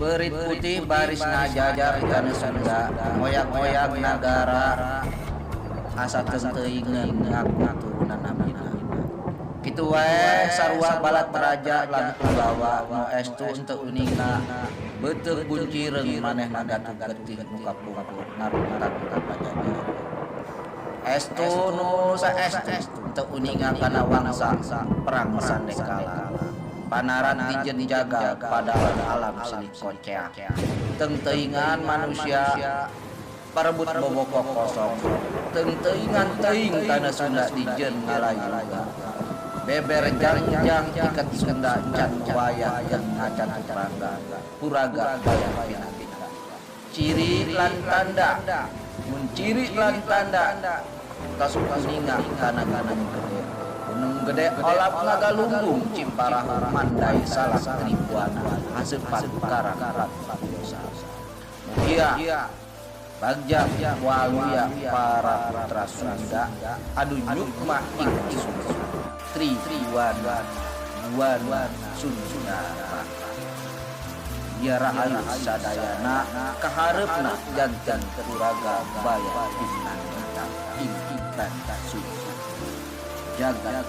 Beurit putih baris ngajajar taneuh Sunda ngoyag-ngoyag nagara asa teung-teuingeun ngaku turunan abdina. Kitu wae sarua balat raja lan punggawa nu estu henteu uninga beuteung buncireung manehna gatu getih nu kapungkur ngaruntag ka Pajajaran. Estu nu saestu henteu uninga kana wangsa perang sandekala. Panaran dijen jagal padahal alam silih koceak. Teung-teuingan manusia parebut boboko kosong. Teung-teuingan teuing taneuh Sunda dijen ngalayuga. Beber jangjang iket Sunda can wayah keur ngaca tuprangga puraga bayar pinangka. Ciri lan tanda mun ciri lan tanda tas uninga kana gunung gede. Gunung gede olap ngagalunggung Cimparahu Mandai Salak Tribuana haseupan karang Patiosa. Mugia Bagja Waluya para putra Sunda adu nyukma ing Sunda Tribuana Buana Sundara. Biar rahayu sadayana kahareupna janten puraga bayar pinangita ing Sunda. Jagat